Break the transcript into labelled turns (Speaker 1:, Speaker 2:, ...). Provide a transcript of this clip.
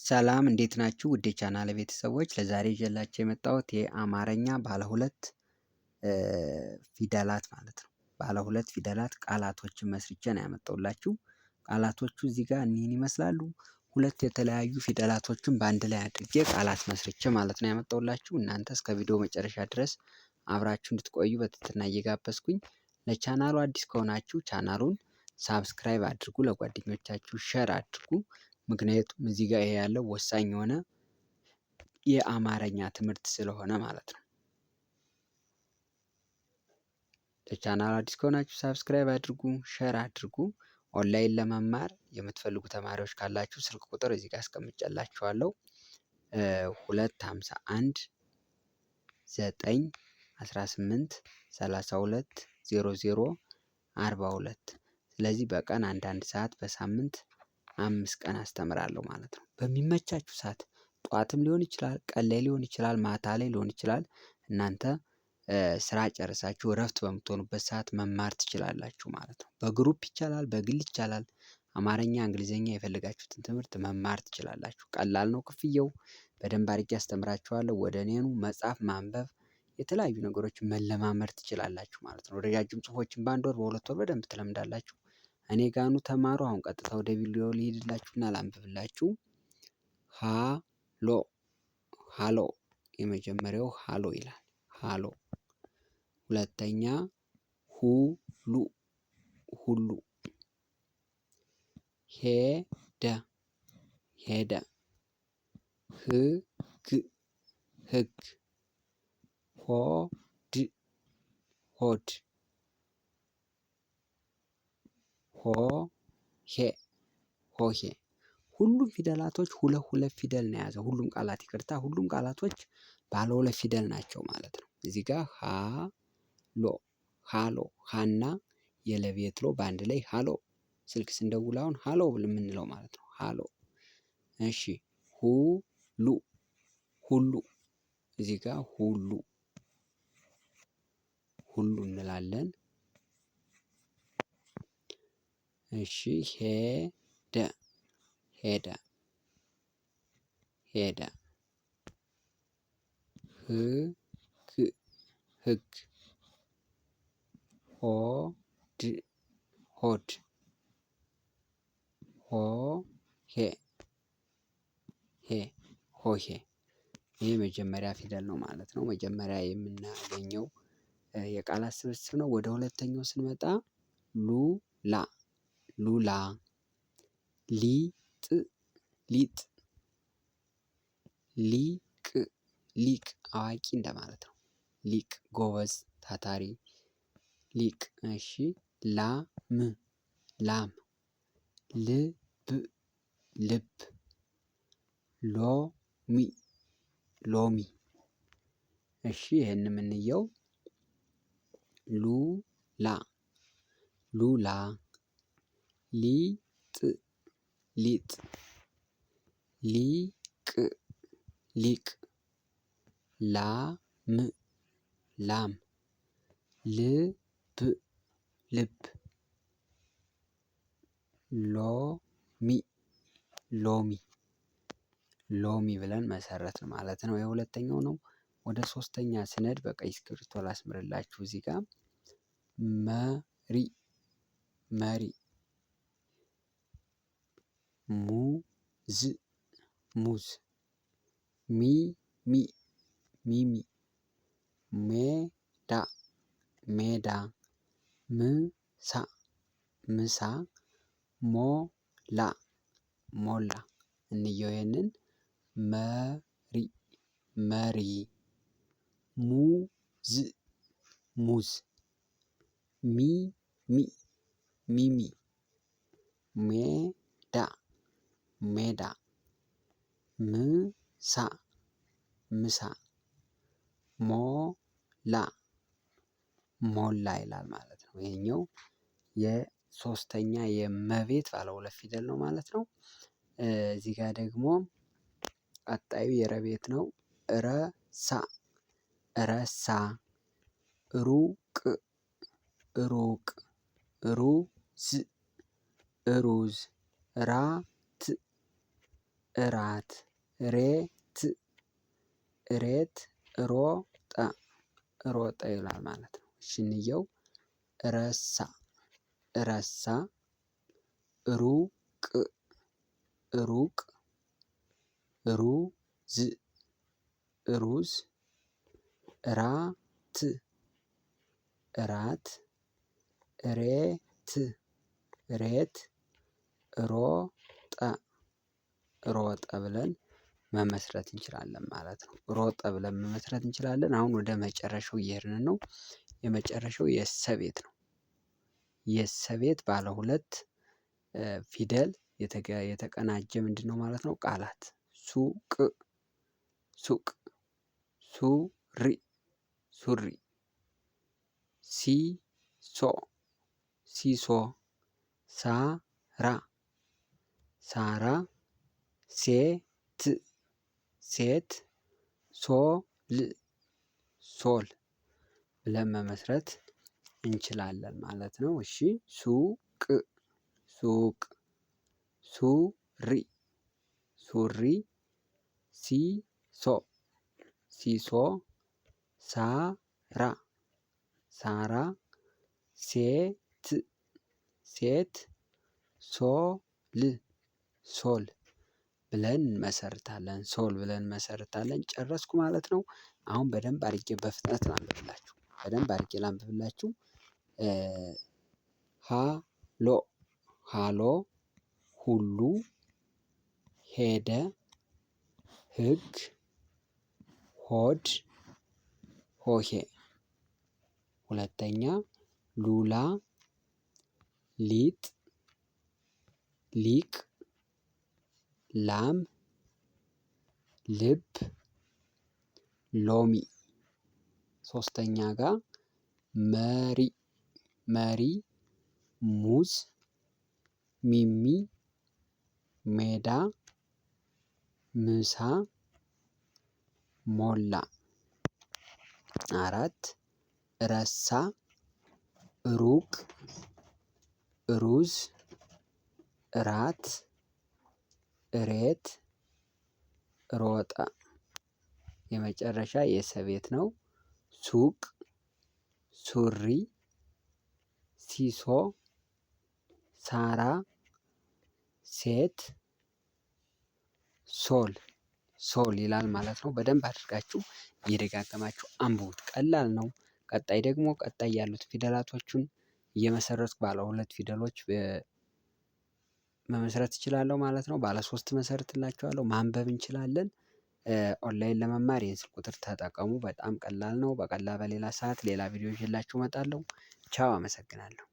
Speaker 1: ሰላም እንዴት ናችሁ? ውድ የቻናል ቤተሰቦች ለዛሬ ይዤላችሁ የመጣሁት የአማርኛ ባለ ሁለት ፊደላት ማለት ነው። ባለ ሁለት ፊደላት ቃላቶችን መስርቼ ነው ያመጣሁላችሁ። ቃላቶቹ እዚህ ጋር እኒህን ይመስላሉ። ሁለት የተለያዩ ፊደላቶችን በአንድ ላይ አድርጌ ቃላት መስርቼ ማለት ነው ያመጣሁላችሁ። እናንተ እስከ ቪዲዮ መጨረሻ ድረስ አብራችሁ እንድትቆዩ በትህትና እየጋበዝኩኝ ለቻናሉ አዲስ ከሆናችሁ ቻናሉን subscribe አድርጉ፣ ለጓደኞቻችሁ share አድርጉ። ምክንያቱም እዚህ ጋር ይሄ ያለው ወሳኝ የሆነ የአማርኛ ትምህርት ስለሆነ ማለት ነው። ለቻናሉ አዲስ ከሆናችሁ subscribe አድርጉ፣ share አድርጉ። ኦንላይን ለመማር የምትፈልጉ ተማሪዎች ካላችሁ ስልክ ቁጥር እዚህ ጋር አስቀምጬላችኋለሁ። 251 9 18 32 00 42። ስለዚህ በቀን አንዳንድ ሰዓት በሳምንት 5 ቀን አስተምራለሁ ማለት ነው። በሚመቻችሁ ሰዓት ጠዋትም ሊሆን ይችላል፣ ቀን ላይ ሊሆን ይችላል፣ ማታ ላይ ሊሆን ይችላል። እናንተ ስራ ጨርሳችሁ እረፍት በምትሆኑበት ሰዓት መማር ትችላላችሁ ማለት ነው። በ group ይቻላል፣ በግል ይቻላል። አማርኛ፣ እንግሊዘኛ የፈለጋችሁትን ትምህርት መማር ትችላላችሁ። ቀላል ነው ክፍያው። በደንብ አድርጌ አስተምራችኋለሁ። ወደ እኔኑ መጻፍ ማንበብ የተለያዩ ነገሮችን መለማመድ ትችላላችሁ ማለት ነው። ረጃጅም ጽሁፎችን በአንድ ወር በ2 ወር በደንብ ትለምዳላችሁ። እኔ ጋኑ ተማሩ። አሁን ቀጥታ ወደ ቪዲዮ ልሂድላችሁና ላንብብላችሁ። ሃሎ ሃሎ የመጀመሪያው ሃሎ ይላል። ሃሎ ሁለተኛ ሁሉ ሁሉ ሄደ ሄደ ህግ ህግ ሆድ ሆድ ሆሄ ሆሄ ሁሉም ፊደላቶች ሁለት ሁለት ፊደል ነው የያዘው። ሁሉም ቃላት ይቅርታ፣ ሁሉም ቃላቶች ባለ ሁለት ፊደል ናቸው ማለት ነው። እዚህ ጋር ሃ ሎ ሃሎ ሃና የለቤት ሎ በአንድ ላይ ሃሎ። ስልክ ስንደውል አሁን ሃሎ የምንለው ማለት ነው። ሃሎ። እሺ ሁሉ ሁሉ እዚህ ጋር ሁሉ ሁሉ እንላለን። እሺ ሄደ ሄደ ሄደ ህግ ህግ ሆድ ሆድ ሆሄ ሄ ሆሄ ይሄ መጀመሪያ ፊደል ነው ማለት ነው። መጀመሪያ የምናገኘው የቃላት ስብስብ ነው። ወደ ሁለተኛው ስንመጣ ሉላ ሉላ ሊጥ ሊጥ ሊቅ ሊቅ አዋቂ እንደማለት ነው። ሊቅ ጎበዝ ታታሪ ሊቅ። እሺ ላም ላም ልብ ልብ ሎሚ ሎሚ። እሺ ይሄን የምንየው ሉላ ሉላ ሊጥ ሊጥ ሊቅ ሊቅ ላም ላም ልብ ልብ ሎሚ ሎሚ ሎሚ ብለን መሰረትን ማለት ነው። የሁለተኛው ነው። ወደ ሶስተኛ ስነድ በቀይ እስክሪብቶ ላስምርላችሁ እዚህ ጋር መሪ መሪ ሙዝ ሙዝ ሚሚ ሚሚ ሜዳ ሜዳ ምሳ ምሳ ሞላ ሞላ። እንየው ይሄንን መሪ መሪ ሙዝ ሙዝ ሚሚ ሚሚ ሜዳ ሜዳ ምሳ ምሳ ሞላ ሞላ ይላል ማለት ነው። ይሄኛው የሶስተኛ የመቤት ባለ ሁለት ፊደል ነው ማለት ነው። እዚህ ጋር ደግሞ ቀጣዩ የረቤት ነው። ረሳ ረሳ ሩቅ ሩቅ ሩዝ ሩዝ ራት እራት ሬት እሬት ሮጠ ሮጠ ይላል ማለት ነው። እሺ እንየው። ረሳ ረሳ ሩቅ ሩቅ ሩዝ ሩዝ እራት እራት እሬት ሬት ሮጠ ሮጠ ብለን መመስረት እንችላለን ማለት ነው። ሮጠ ብለን መመስረት እንችላለን አሁን ወደ መጨረሻው እየሄድን ነው። የመጨረሻው የሰ ቤት ነው። የሰ ቤት ባለ ሁለት ፊደል የተቀናጀ ምንድነው ማለት ነው? ቃላት ሱቅ ሱቅ ሱሪ ሱሪ ሲሶ ሲሶ ሳራ ሳራ ሴት ሴት ሶል ሶል ብለን መመስረት እንችላለን ማለት ነው። እሺ ሱቅ ሱቅ ሱሪ ሱሪ ሲሶ ሲሶ ሳራ ሳራ ሴት ሴት ሶል ሶል ብለን እንመሰርታለን ሶል ብለን እንመሰርታለን ጨረስኩ ማለት ነው። አሁን በደንብ አድርጌ በፍጥነት ላንብብላችሁ በደንብ አድርጌ ላንብብላችሁ። ሃሎ ሃሎ ሁሉ ሄደ ህግ ሆድ ሆሄ። ሁለተኛ ሉላ ሊጥ ሊቅ ላም ልብ ሎሚ። ሶስተኛ ጋር መሪ መሪ ሙዝ ሚሚ ሜዳ ምሳ ሞላ። አራት ረሳ ሩቅ ሩዝ እራት እሬት ሮጠ። የመጨረሻ የሰ ቤት ነው። ሱቅ ሱሪ ሲሶ ሳራ ሴት ሶል ሶል ይላል ማለት ነው። በደንብ አድርጋችሁ እየደጋገማችሁ አንብቡት ቀላል ነው። ቀጣይ ደግሞ ቀጣይ ያሉት ፊደላቶቹን እየመሰረትኩ ባለ ሁለት ፊደሎች መመስረት እችላለሁ ማለት ነው። ባለ ሶስት መሰርትላችኋለሁ ማንበብ እንችላለን። ኦንላይን ለመማር ይሄን ስልክ ቁጥር ተጠቀሙ በጣም ቀላል ነው። በቀላል በሌላ ሰዓት ሌላ ቪዲዮ ይዤላችሁ እመጣለሁ። ቻው አመሰግናለሁ።